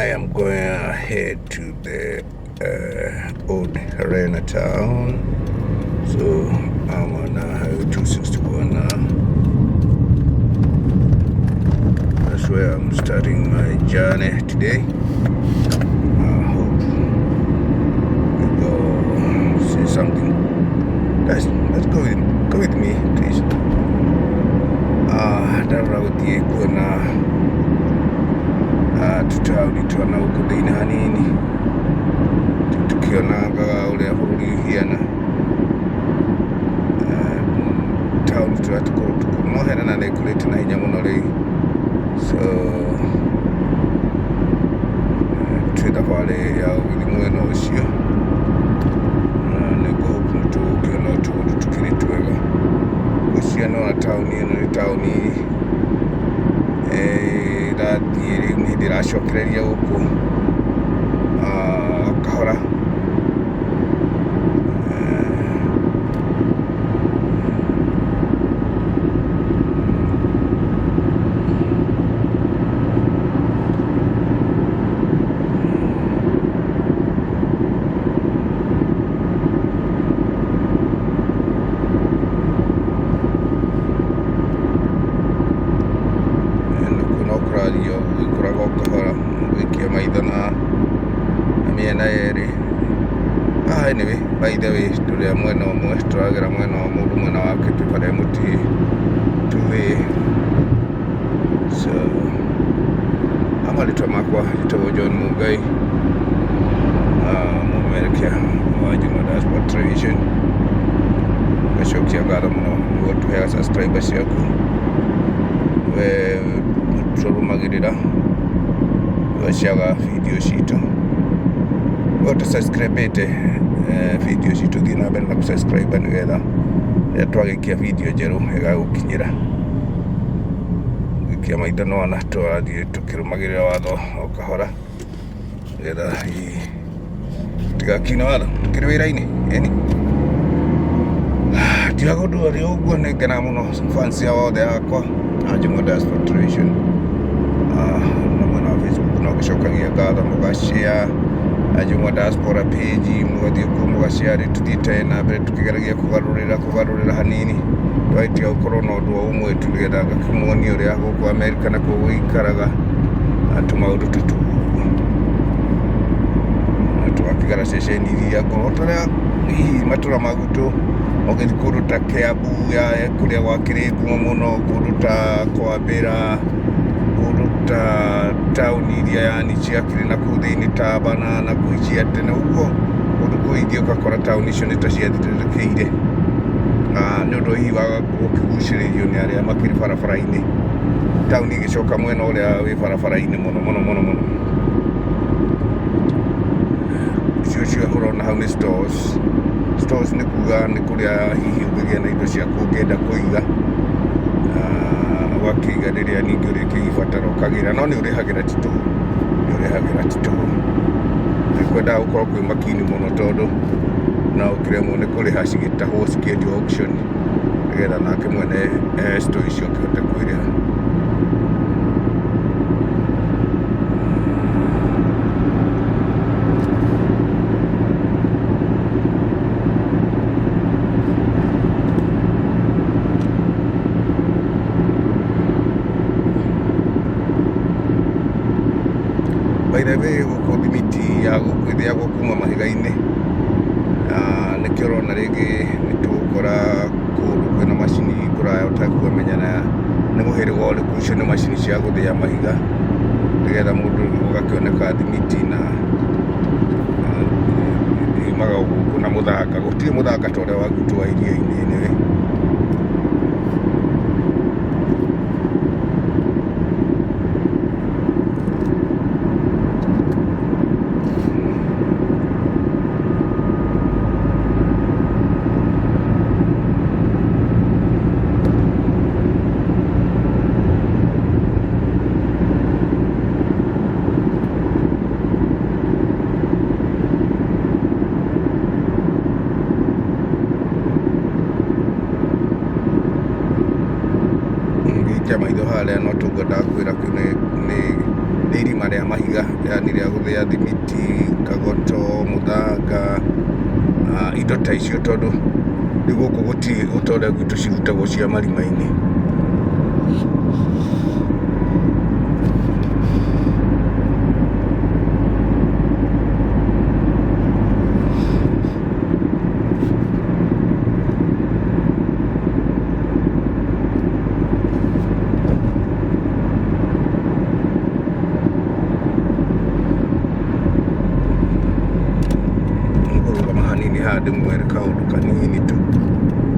I am going ahead to the old Harenna town. So I'm on Highway 261 now. That's where I'm starting my journey today. I hope we go see something. Guys, let's go with me, please. Ndarora gũthiĩ kuona tũtaũni twa na gũkũ thĩinĩ hanini, tũkĩonangaga ũrĩa bũrũri ũhiana, taũni tũrĩa tũkũrũ tũkũrũ, no hena na nĩ ĩkũrĩte na hinya mũno rĩu. So twĩ thabarĩ ya gũthiĩ mwena ũcio na nĩngũhope nĩ tũgũkĩona tũũndũ tũkĩrĩ twega. Ngwĩciria nĩwona taũni ĩno nĩ taũni ĩrathiĩ rĩu nĩ hĩndĩ ĩracokereria gũkũ kahora. Nakuo no kũrathiĩ o gũgĩkũraga o kahora, gũikia maitho na mĩena yerĩ. Anyway, by the way, tũrĩ a mwena ũmwe, tũragera mwena wa mũndũ mwena wake, twĩ bara ĩmwe two-way. So marĩtwa makwa njĩtagwo John Mungai, mũmerekia wa Juma Diaspora Television. Ngacokia ngatho mũno nĩguo tũheaga subscriber ciaku, we tũrũmagĩrĩra waciaga video citũ. We ũta-subscribe-ĩte video citũ, thiĩ na mbere na gũ-subscribe nĩgetha rĩrĩa twagĩikia video njerũ ĩgagũkinyĩra. Gũikia maitho nĩwona tũrathiĩ tũkĩrũmagĩrĩra watho o kahora nĩgetha hihi tũtigakiune watho tũkĩrĩ wĩra-inĩ. Ĩni ndigaga ũndũ ũrĩ ũguo, nĩ ngenaga mũno fans ya othe akwa a Juma Diaspora Television na mwena wa Facebook, no ngĩcokagia ngatho mũgashare Juma Diaspora page, mũgathiĩ kuo mũgashare, tũthiĩte na mbere tũkĩgeragia kũgarũrĩra hanini, twagĩtiga gũkorwo na ũndũ o ũmwe tu, nĩgetha ngakĩmuonia ũrĩa gũkũ Amerika nakuo gũikaraga na tũmaũndũ ta tũu ũguo, na tũgakĩgera ceceni iria ngũrũ ta ũrĩa hihi matũra ma gwitũ. Ũgĩthiĩ kũndũ ta Kiambu ya kũrĩa gwakĩrĩ ngumo mũno, kũndũ ta Kwambĩra, kũndũ ta taũni iria yani ciakĩrĩ na kũu thĩinĩ ta Banana kũu cia tene ũguo, kũndũ kũingĩ ũgakora taũni icio nĩ ta ciathirĩrĩkĩire nĩ ũndũ hihi wa gũkĩgucĩrĩrio nĩ arĩa makĩrĩ barabara-inĩ, taũni ĩgĩcoka mwena ũrĩa wĩ barabara-inĩ mũno mũno mũno mũno. Icio cio ũrona hau nĩ stores. Stores nĩ kuga nĩ kũrĩa hihi ũngĩgĩa na indo ciaku ũngĩenda kũiga, ũgakĩiga, rĩrĩa ningĩ ũrĩkĩibatara ũkagĩra, no nĩ ũrĩhagĩra ti tũhũ, nĩ ũrĩhagĩra ti tũhũ. Nĩ kwendaga gũkorwo kwĩ makini mũno, tondũ no ũkĩremwo nĩ kũrĩha cigĩtahwo cikĩendio auction, nĩgetha nake mwene store icio akĩhote kwĩrĩha. By the way, gũkũ thimiti ya gũkũ ĩthĩagwo kuma mahiga-inĩ, na nĩkĩo ũrona rĩngĩ nĩ tũgũkora kũndũ kwĩna macini kũraya ũtekũmenya na nĩ mũhĩrĩga ũrĩkũ. Icio nĩ macini cia gũthĩa mahiga nĩgetha mũndũ ũgakĩoneka thimiti na yumaga gũkũ na mũthanga. Gũtirĩ mũthanga ta ũrĩa wa gwitũ wa iria-inĩ, anyway. Ngĩikia maitho harĩa, no tũngwendaga kwĩra kĩu nĩ Nĩ irima rĩa mahiga, yani rĩa gũthĩa thimiti, kagoto, mũthanga, indo ta icio tondũ rĩu gũkũ gũtirĩ ta ũrĩa gwitũ cirutagwo cia marima-inĩ. Ngũrũgama hanini haha ndĩmwĩre kaũndũ kanini tu,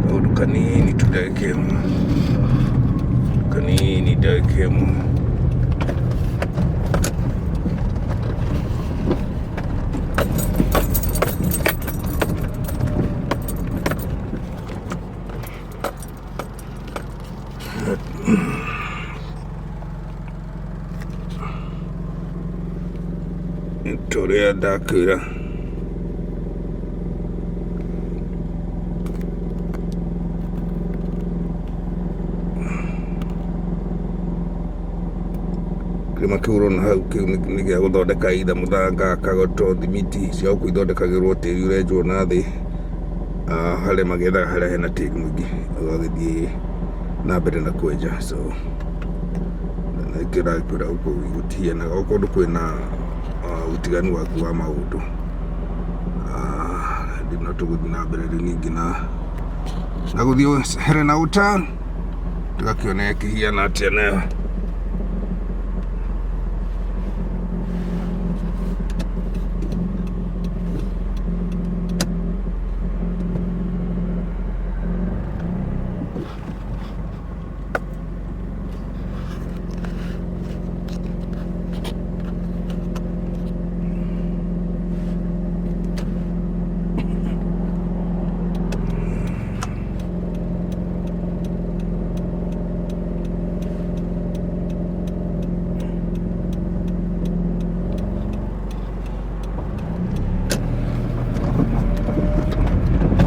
kaũndũ kanini tu ndagĩka ĩmwe, kanini ndagĩka ĩmwe. Ta ũrĩa ndakwĩra. Kĩrĩma kĩu ũrona hau kĩu nĩ gĩa gũthondeka either mũthanga, kagoto, thimiti, cia gũkũ ithondekagĩrwo tĩri ũrenjwo na thĩ, harĩa magethaga harĩa hena tĩri mũingĩ, ũgagĩthiĩ na mbere na kwenja. So nĩkĩo ndĩrakwĩra gũkũ gũtihianaga, o kũndũ kwĩna ũtiganu waku wa maũndũ. Rĩu no tũgũthiĩ na mbere rĩu ningĩ na gũthiĩ Helena Town tũgakĩone ĩkĩhiana atĩa nayo.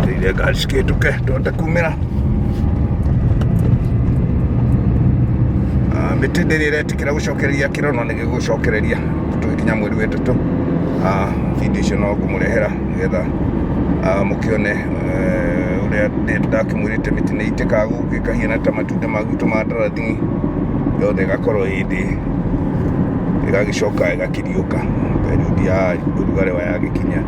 Ndeire ngari cikĩhĩtũke tũhote kumĩra. Mĩtĩ ndĩrĩ ĩretĩkĩra gũcokereria kĩro no nĩ gĩgũcokereria tũgĩkinya mweri wa ĩtatũ. Video icio no ngũmũrehera nĩgetha mũkĩone ũrĩa ndakĩmwĩrĩte mĩtĩ nĩ ĩitĩkaga gũkũ ĩkahiana ta matunda ma gwitũ ma ndarathini, yothe ĩgakorwo ĩ thĩ, ĩgagĩcoka ĩgakĩriũka period ya ũrugarĩ yagĩkinya.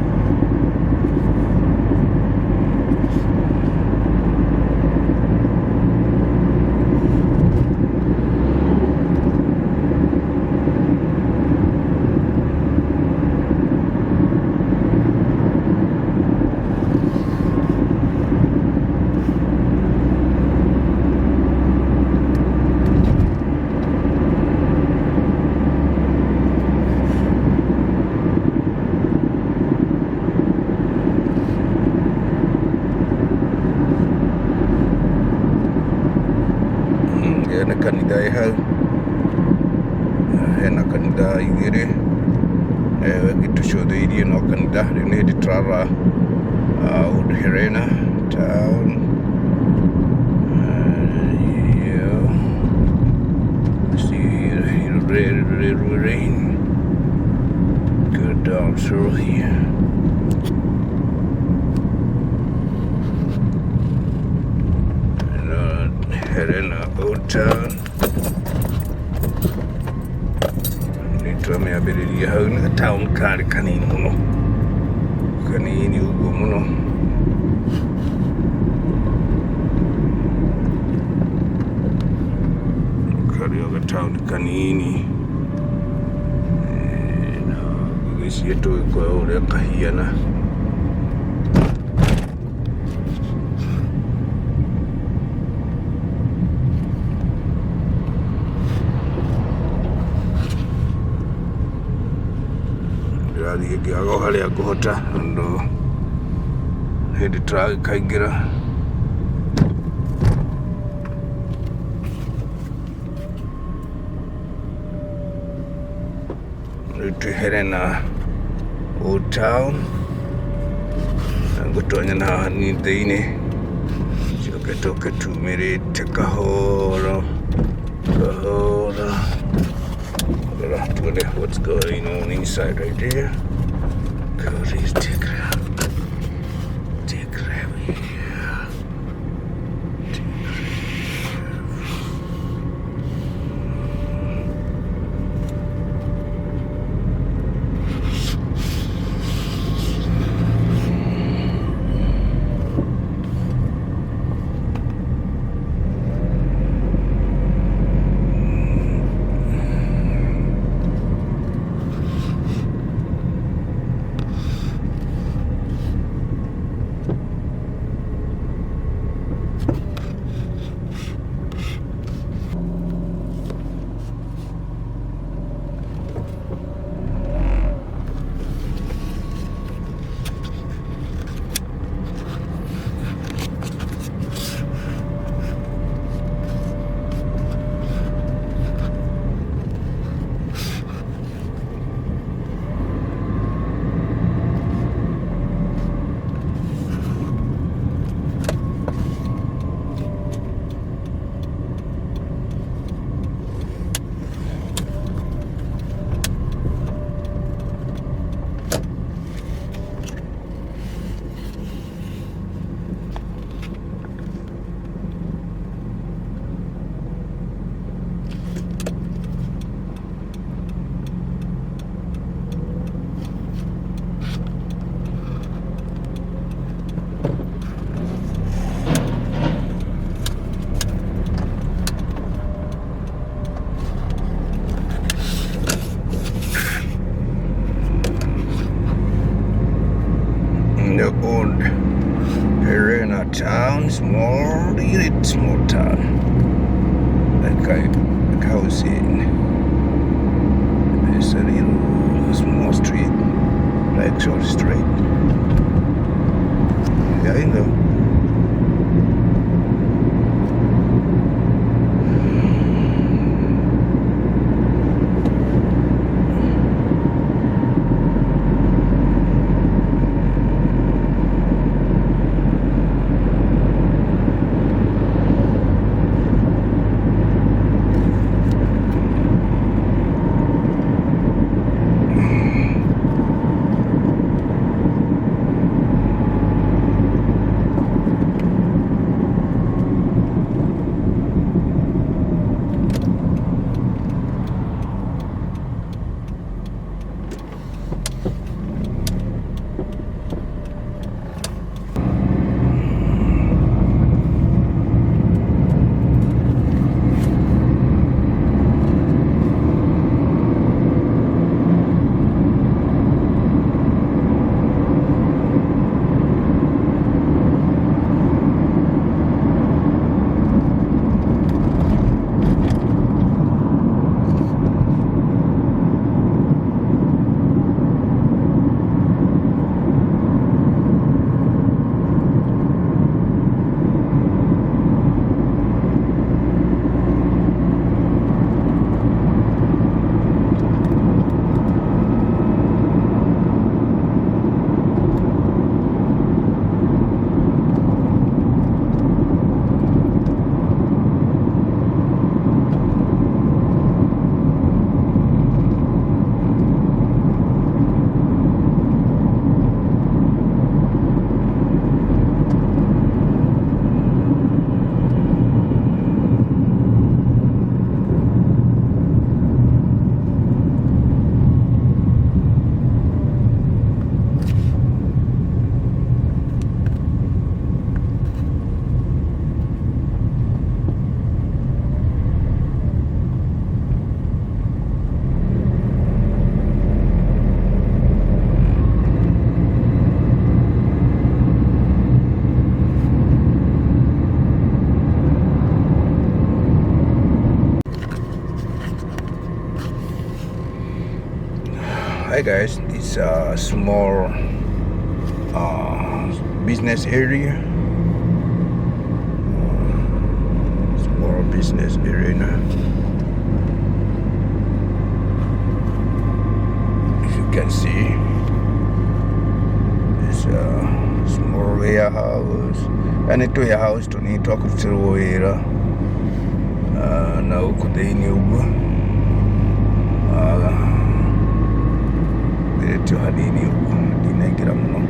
Ĩyo nĩ kanitha ĩ hau, hena kanitha igĩrĩ, ĩyo ĩngĩ tũcũthĩrĩirie no kanitha, rĩu nĩ hĩndĩ tũrarora Old Helena town. Yeah. See rain. Go down through here. And Helena Old Town. Nĩ twamĩambĩrĩria hau nĩ gataũni karĩ kanini mũno, kanini ũguo mũno. Karĩ o gataũni kanini. Na ngwĩciria tũgĩkorwo ũrĩa kahiana. Ndĩrathiĩ ngĩoyaga o harĩa ngũhota tondũ hĩndĩ tũragĩkaingĩra. Rĩu twĩ Helena Old Town. Ngũtonya na haha thĩinĩ coke tũke tumĩrĩte kahora kahora. Rora tuone what's going on inside right there. Take here. The old Herena town, small, really small town. Like I was saying, it's a little small street, like short street. Yeah, you know. Hi guys, it's a small business area. Small business area. If you can see, it's a small warehouse. And it warehouse to need to kũrutĩrwo wĩra na gũkũ thĩinĩ ũguo. Ngũgĩthiĩte o hanini ũguo, ndinaingĩra mũno.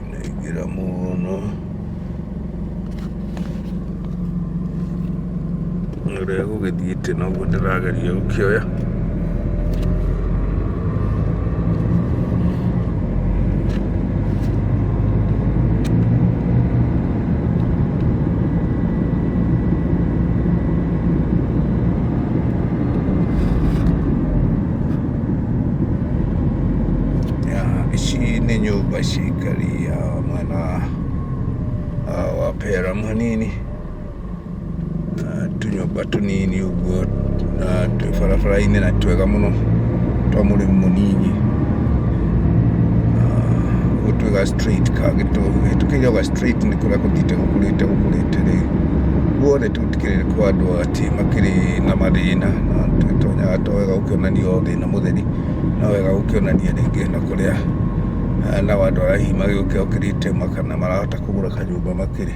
Ndinaingĩra mũno. Ũrĩa gũgĩthiĩte noguo ndĩrageria gũkĩoya. Ici nĩ nyũmba ciikaria mwena wa Peram hanini. Tũnyũmba tũnini ũguo na twĩ barabara-inĩ na twega mũno twa mũrĩmi mũnini. Ũguo twĩ ga street kangĩ tũhĩtũkĩire o ga street nĩ kũrĩa gũthiĩte gũkũrĩte gũkũrĩte rĩu. Guothe tũtikĩrĩ kwa andũ atĩ makĩrĩ na mathĩna no nĩtũgĩtonyaga to wega gũkĩonania o thĩna mũtheri, no wega gũkĩonania rĩngĩ na kũrĩa nao andũ arĩa hihi magĩũkĩrĩte kana marahota kũgũra kanyũmba makĩrĩ.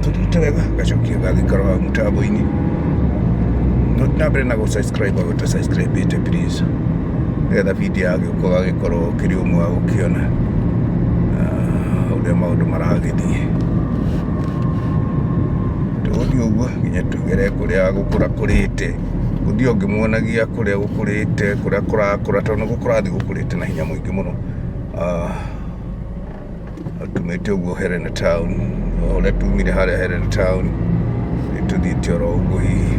Tũthiĩte wega ngacokia ngatho ikaro hau mũtambo-inĩ. No na mbere na gũ subscribe agũ ta subscribe ĩte please, nĩgetha video yagĩũka ũgagĩkorwo ũkĩrĩ ũmwe wa gũkĩona ũrĩa maũndũ maragĩthiĩ. Tũgũthiĩ ũguo nginya tũgere kũrĩa gũkũra kũrĩte, ngũthiĩ o ngĩmuonagia kũrĩa gũkũrĩte, kũrĩa kũrakũra, tondũ nĩ kũrathiĩ gũkũrĩte na hinya mũingĩ mũno. Tumĩte ũguo Helena Town, o ũrĩa tumire harĩa Helena Town, nĩ tũthiĩte oro ũguo hihi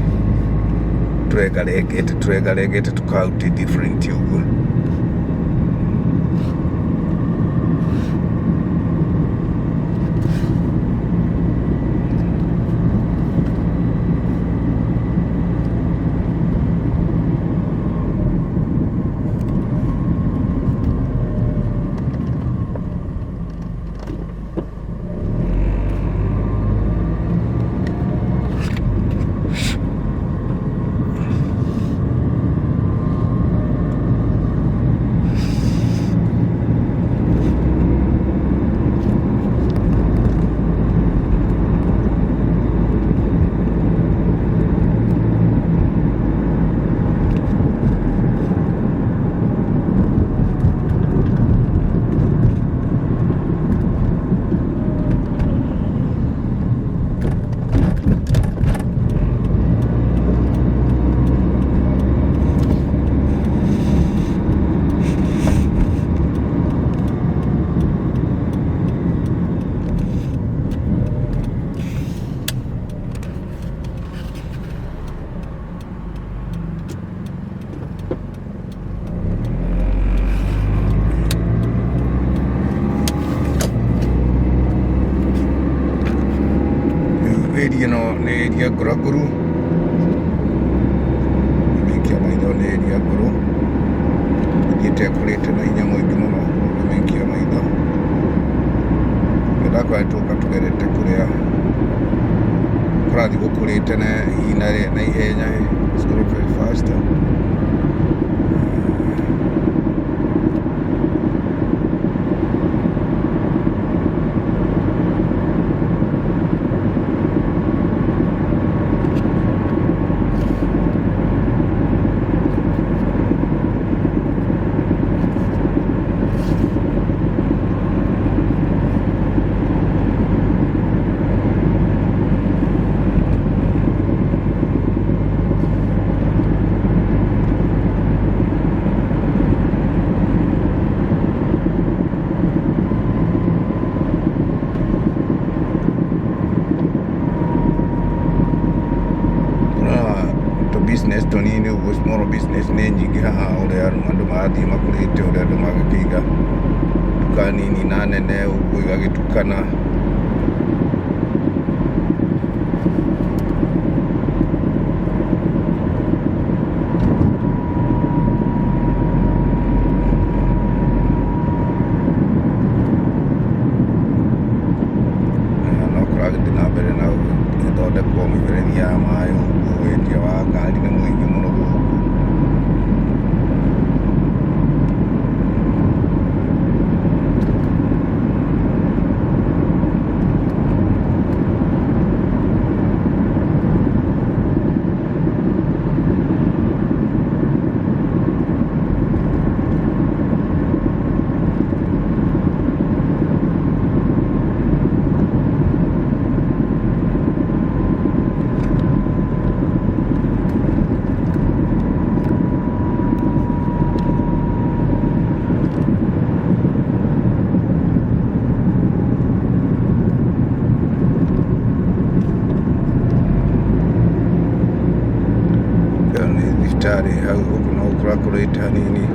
tũrengarengete tũrengarengete tũkaunti different ũguo. Rĩu area ĩno nĩ area ngũrangũru, ũngĩikia maitho nĩ area ngũrũ, ĩthiĩte ĩkũrĩte na hinya mũingĩ mũno ũngĩmĩikia maitho. Ndakora tũka tũgerete kũrĩa kũrathiĩ gũkũrĩte na ihenya, it's growing very fast. Tũ business tũnini ũguo small business nĩ nyingĩ haha ũrĩa andũ marathiĩ makũrĩte, ũrĩa andũ magĩkĩiga nduka nini na nene ũguo igagĩtukana. No kũrathiĩ na mbere na gũthondekwo mĩberethi ya maĩ ũguo, wendia wa ngari nĩ mũingĩ mũno gũkũ. Thibitarĩ hau gũkũ no kũrakũrĩte hanini.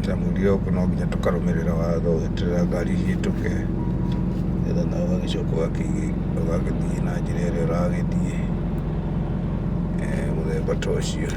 Kamũira gũkũ no nginya tũkarũmĩrĩra watho ũgĩeterera ngari ihĩtũke, nĩgetha nawe ũgagĩcoka ũgagĩthiĩ na njĩra ĩrĩa ũragĩthiĩ, mũthemba ta ũcio.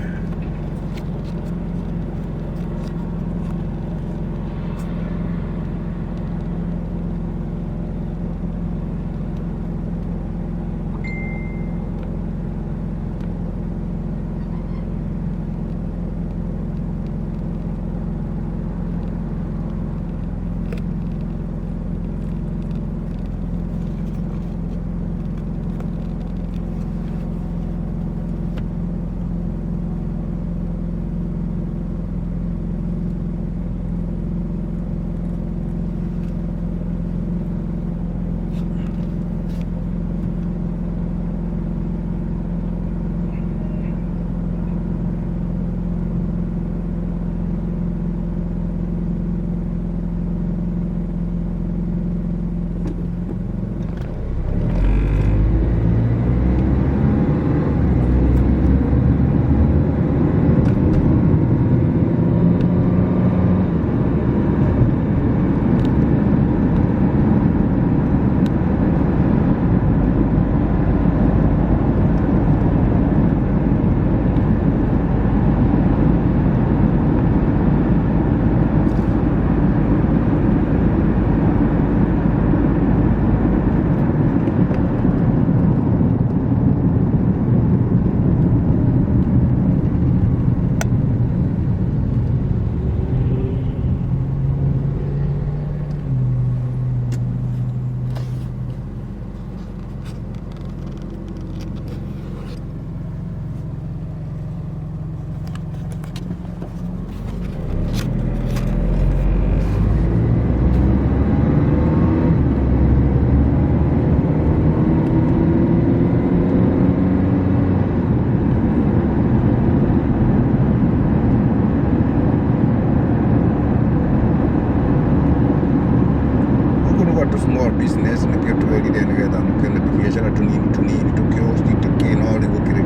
Gũkũ nĩ gwa tũ small business nĩkĩo twerire nĩgetha mũkĩone tũbiacara tũnini tũnini tũkioski tũkĩ no rĩu gũkĩrĩ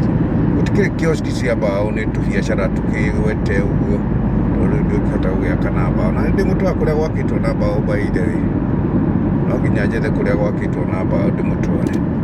gũtikĩrĩ kioski cia mbaũ nĩ tũbiacara tũkĩgwete ũguo tondũ rĩu ndũngĩhota gũgĩaka na mbaũ na nĩ ndĩmũtwara kũrĩa gwakĩtwo na mbaũ by the way no nginya njethe kũrĩa gwakĩtwo na mbaũ ndĩmũtware.